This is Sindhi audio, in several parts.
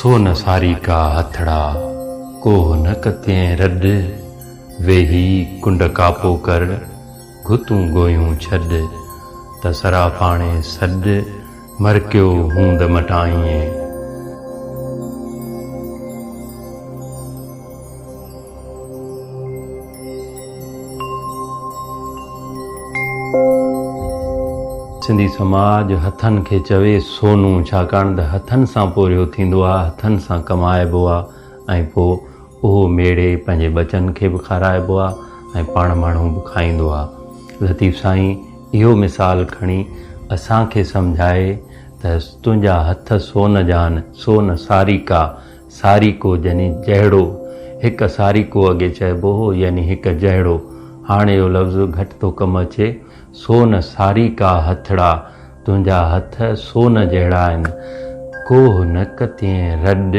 سو نه ساريڪا هٿڙا، ڪوهه نه ڪتين رڏ، ويهي ڪنڊ ڪاپو ڪر، گهتون گوهيون ڇڏ، ته سرافاڻي سڏ، مرڪيو هوند مٽائين. سنڌي سماج هٿن کي چوي سونو ڇاڪاڻ ته هٿن سان پورهيو ٿيندو آ، هٿن سان ڪمائبو آ ۽ پوء اهو ميڙي پنهنجي ٻچن کي به کارائبو آ ۽ پاڻ ماڻهو به کائيندو آ. لطيف سائين اهو مثال کڻي اسان کي سمجهائي ته تنهنجا هٿ سون جان، سون ساريڪا، ساريڪو يعني جهڙو، هڪ ساريڪو اڳي چئبو هو يعني هڪ جهڙو، هاڻ اهو لفظ گهٽ ٿو ڪم اچي، سون ساريڪا هٿڙا، تنهنجا هٿ سون جهڙا آهن، ڪوهه نه ڪتين رڏ،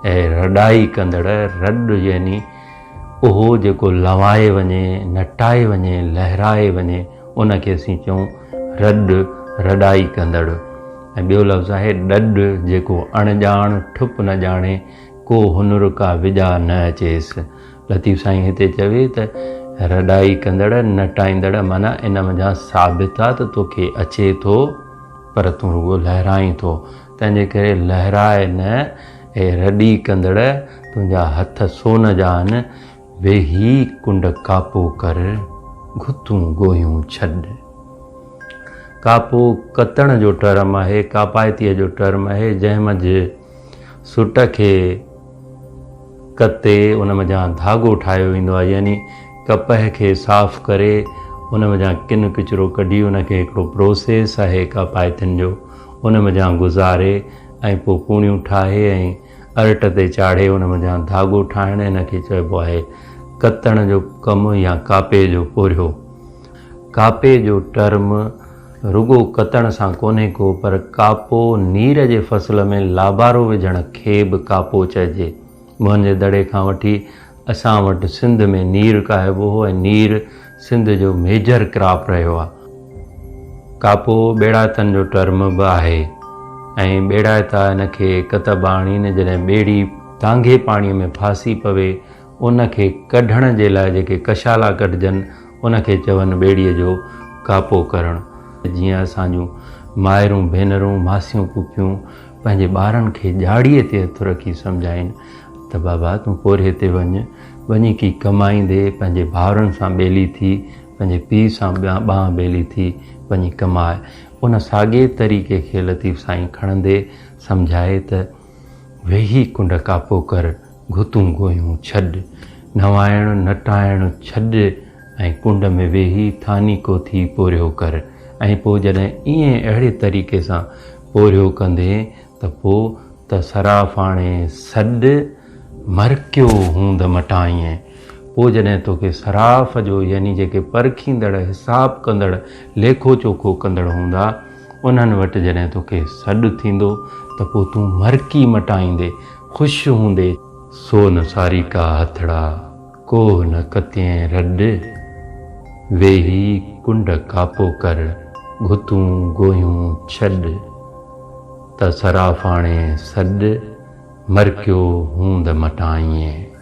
اي رڏائي ڪندڙ، رڏ يعني اهو جيڪو لنوائي وڃي، نٽائي وڃي، لهرائي وڃي، ان کي اسين چئون رڏ، رڏائي ڪندڙ. ۽ ٻيو لفظ آهي ڏڏ، جيڪو اڻ ڄاڻ، ٺپ نه ڄاڻي، ڪو هنر ڪا وڄا نه اچيس. لطيف سائين هتي چوي ته رڏائي ڪندڙ، نٽائيندڙ معنيٰ ان منجهان ثابت آ ته توکي اچي ٿو پر تون رڳو لهرائين ٿو، تنهنجي ڪري لهراء نه، اي رڏي ڪندڙ، تنهنجا هٿ سون جا آهن، ويهي ڪنڊ ڪاپو ڪر، گهتون گوهيون ڇڏ. ڪاپو ڪتڻ جو ٽرم آهي، ڪاپائتيء جو ٽرم آهي، جنهن منجهه سٽ کي ڪتي ان منجهان ڌاڳو ٺاهيو ويندو آهي، يعني ڪپهه کي صاف ڪري ان منجهان ڪن ڪچرو ڪڍي ان کي هڪڙو پروسيس آهي ڪاپائتين جو، ان منجهان گذاري ۽ پوء پوڻيون ٺاهي ۽ ارٽ تي چاڙهي ان منجهان ڌاڳو ٺاهڻ ان کي چئبو آهي ڪتڻ جو ڪم يا ڪاپي جو پورهيو. ڪاپي جو ٽرم رڳو ڪتڻ سان ڪونهي ڪو پر ڪاپو نير جي فصل ۾ لابارو وجهڻ کي به ڪاپو چئجي. موهن جي دڙي کان وٺي اسان وٽ سنڌ ۾ نير ڪاهبو هو ۽ نير سنڌ جو ميجر ڪراپ رهيو آهي. ڪاپو ٻيڙائتن جو ٽرم به آهي ۽ ٻيڙائتا ان کي ڪتب آڻين جڏهن ٻيڙي تانگهي پاڻيء ۾ ڦاسي پوي ان کي ڪڍڻ جي لاء جيڪي ڪشالا ڪڍجن ان کي چون ٻيڙيء جو ڪاپو ڪرڻ. جيئن اسان جون مائرون ڀينرون ماسيون پڦيون پنهنجي ٻارن کي ڄاڙيء تي هٿ رکي سمجهائين ته بابا تون پورهيي تي وڃ، وڃي ڪي ڪمائيندي، پنهنجي ڀائرن سان ٻيلي ٿي، پنهنجي پيء سان ٻانهن ٻيلي ٿي وڃي ڪماء. ان ساڳئي طريقي کي لطيف سائين کڻندي سمجهائي ته ويهي ڪنڊ ڪاپو ڪر، گهتون گوهيون ڇڏ، نوائڻ نٽائڻ ڇڏ ۽ ڪنڊ ۾ ويهي ٿانيڪو ٿي پورهيو ڪر ۽ پوء جڏهن ائين اهڙي طريقي سان پورهيو ڪندين ته پوء ته صرافاڻي سڏ مرڪيو هوند مٽائين. پوء جڏهن توکي صراف جو يعني جيڪي پرکيندڙ، حساب ڪندڙ، ليکو چوکو ڪندڙ هوندا، انهن وٽ جڏهن توکي سڏ ٿيندو ته پوء تون مرڪي مٽائيندي، خوش هوندي. سو نه ساريڪا هٿڙا، ڪوهه نه ڪتين رڏ، ويهي ڪنڊ ڪاپو ڪر، گهتون گوهيون ڇڏ. ته صرافاڻي سڏ، مرڪيو هوند مٽائين.